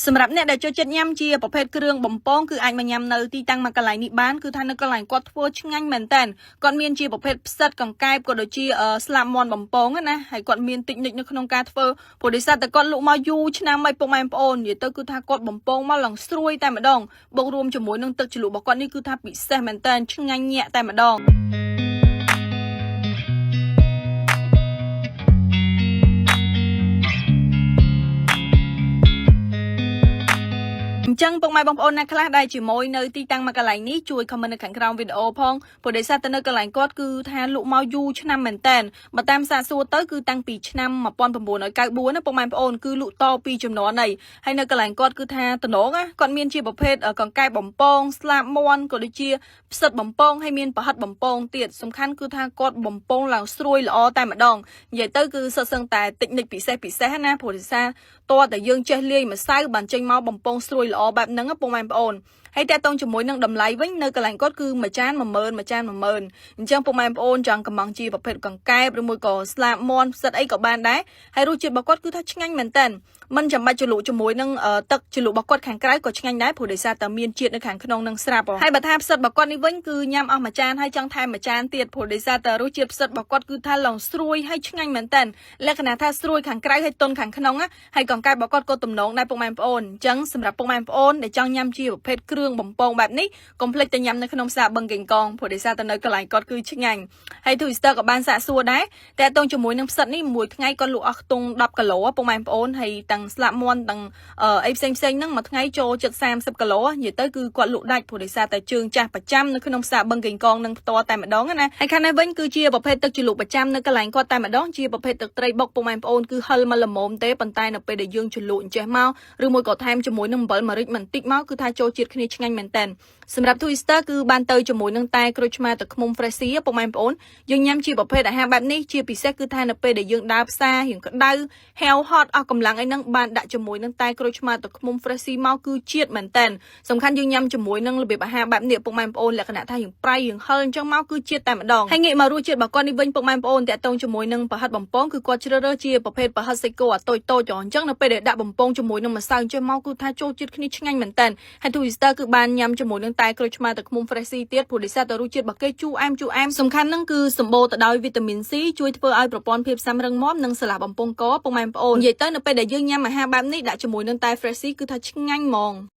សម្រាប់អ្នកដែលចូលចិត្តញ៉ាំជាប្រភេទគ្រឿងបំពងគឺអាចមកញ៉ាំនៅទីតាំងមួយកន្លែងនេះបានគឺថានៅកន្លែងគាត់ធ្វើឆ្ងាញ់មែនតើគាត់មានជាប្រភេទផ្សិតកង្កែបក៏ដូចជាស្លាបមាន់បំពងណាហើយគាត់មានតិចនិចនៅក្នុងការធ្វើព្រោះដោយសារតែគាត់លក់មកយូរឆ្នាំហើយពុកម៉ែបងប្អូននិយាយទៅគឺថាគាត់បំពងមកឡើងស្រួយតែម្ដងបូករួមជាមួយនឹងទឹកជ្រលក់របស់គាត់នេះគឺថាពិសេសមែនតើឆ្ងាញ់ញាក់តែម្ដង។ អញ្ចឹងពុកម៉ែបងប្អូនណាខ្លះដែលជាមួយនៅទីតាំងមួយកន្លែងនេះជួយ comment នៅខាងក្រោមវីដេអូផងព្រោះដោយសារតែនៅកន្លែងគាត់គឺថាលក់មកយូរឆ្នាំមែនតើបើតាមសាកសួរទៅគឺតាំងពីឆ្នាំ1994ណាពុកម៉ែបងប្អូនគឺលក់តពីចំនួនហើយហើយនៅកន្លែងគាត់គឺថាតំណងណាគាត់មានជាប្រភេទកង្កែបបំពងស្លាបមាន់ក៏ដូចជាផ្សិតបំពងហើយមានប្រហិតបំពងទៀតសំខាន់គឺថាគាត់បំពងឡើងស្រួយល្អតែម្ដងនិយាយទៅគឺសុទ្ធសឹងតែតិចនិចពិសេសពិសេសណាព្រោះដោយសារតើតែយើងចេះលាយម្សៅបានចេញមកបំពងស្រួយល្អបែបហ្នឹងពុកម៉ែបងប្អូនហើយតើតងជាមួយនឹងតម្លៃវិញនៅកន្លែងគាត់គឺមួយចាន10000មួយចាន10000អញ្ចឹងពុកម៉ែបងប្អូនចង់កំងជាប្រភេទកង្កែបឬមួយក៏ស្លាបមាន់ផ្សិតអីក៏បានដែរហើយរសជាតិរបស់គាត់គឺថាឆ្ងាញ់មែនតើមិនចាំបាច់ជ្រលក់ជាមួយនឹងទឹកជ្រលក់របស់គាត់ខាងក្រៅក៏ឆ្ងាញ់ដែរព្រោះដោយសារតែមានជាតិនៅខាងក្នុងនឹងស្រាប់ហើយបើថាផ្សិតរបស់គាត់នេះវិញគឺញ៉ាំអស់មួយចានហើយចង់ថែមមួយចានទៀតព្រោះដោយសារតែរសជាតិផ្សិតរបស់គាត់គឺថាឡើងស្រួយហើយឆ្ងាញ់មែនតើលក្ខណៈថាស្រួយខាងក្រៅហើយទន់ខាងក្នុងណាហើយកង្កែបរបស់គាត់ក៏ទំនងដែរពុកម៉ែបងប្អូនអញ្ចឹងសម្រាប់ពុកម៉ែបងប្អូនដែលចង់ញ៉ាំជាប្រភេទគ្រឿងបំពងបែបនេះកុំភ្លេចទៅញ៉ាំនៅក្នុងផ្សារបឹងកេងកងព្រោះដោយសារតែនៅកន្លែងគាត់គឺឆ្ងាញ់ហើយទូស្ទ័រក៏បានសាកសួរដែរតែតងជាមួយនឹងផ្សិតនេះមួយថ្ងៃគាត់លក់អស់ខ្ទង់10គីឡូពុកម៉ែបងប្អូនហើយទាំងស្លាបមាន់ទាំងអីផ្សេងផ្សេងហ្នឹងមួយថ្ងៃចូលជិត30គីឡូនិយាយទៅគឺគាត់លក់ដាច់ព្រោះដោយសារតែជើងចាស់ប្រចាំនៅក្នុងផ្សារបឹងកេងកងនឹងផ្ទាល់តែម្ដងណាហើយខាងនេះវិញគឺជាប្រភេទទឹកជ្រលក់ប្រចាំនៅកន្លែងគាត់តែម្ដងជាប្រភេទទឹកត្រីបុកពុកម៉ែបងប្អូនគឺហិលមកល្មមទេប៉ុន្តែនៅពេលដែលយើងជ្រលក់អញ្ចេះមកឬមួយក៏ថែមជាមួយនឹងអំបិលម្រេចបន្តិចមកគឺថាចូលជាតិគ្នាឆ្ងាញ់មែនតើសម្រាប់ Twister គឺបានទៅជាមួយនឹងតែក្រូចឆ្មាទឹកឃ្មុំ Freshie ពុកម៉ែបងប្អូនយើងញ៉ាំជាប្រភេទអាហារបែបនេះជាពិសេសគឺថានៅពេលដែលយើងដើរផ្សាររៀងក្តៅហែវហត់អស់កម្លាំងអីហ្នឹងបានដាក់ជាមួយនឹងតែក្រូចឆ្មាទឹកឃ្មុំ Freshie មកគឺជាតិមែនតើសំខាន់យើងញ៉ាំជាមួយនឹងរបៀបអាហារបែបនេះពុកម៉ែបងប្អូនលក្ខណៈថារៀងប្រៃរៀងហឹរអញ្ចឹងមកគឺជាតិតែម្ដងហើយងាកមករសជាតិរបស់គាត់នេះវិញពុកម៉ែបងប្អូនតាក់ទងជាមួយនឹងប្រហិតបំពងគឺគាត់ជ្រើសរើសជាប្រភេទប្រហិតសាច់គោអាតូចតូចអញ្ចឹងនៅពេលដែលដាក់បំពងជាមួយនឹងម្សៅអញ្ចឹងមកគឺថាចូលជាតិគ្នាឆ្ងាញ់មែនតើហើយ Twister គឺបានញ៉ាំជាមួយនឹងតែក្រូចឆ្មាទឹកឃ្មុំ Freshie ទៀតព្រោះដោយសារតែរសជាតិរបស់គេជូរអែមជូរអែមសំខាន់ហ្នឹងគឺសម្បូរទៅដោយវីតាមីន C ជួយធ្វើឲ្យប្រព័ន្ធភាពស៊ាំរឹងមាំនិងស្រឡះបំពង់កពុកម៉ែបងប្អូននិយាយទៅនៅពេលដែលយើងញ៉ាំអាហារបែបនេះដាក់ជាមួយនឹងតែ Freshie គឺថាឆ្ងាញ់ហ្មង។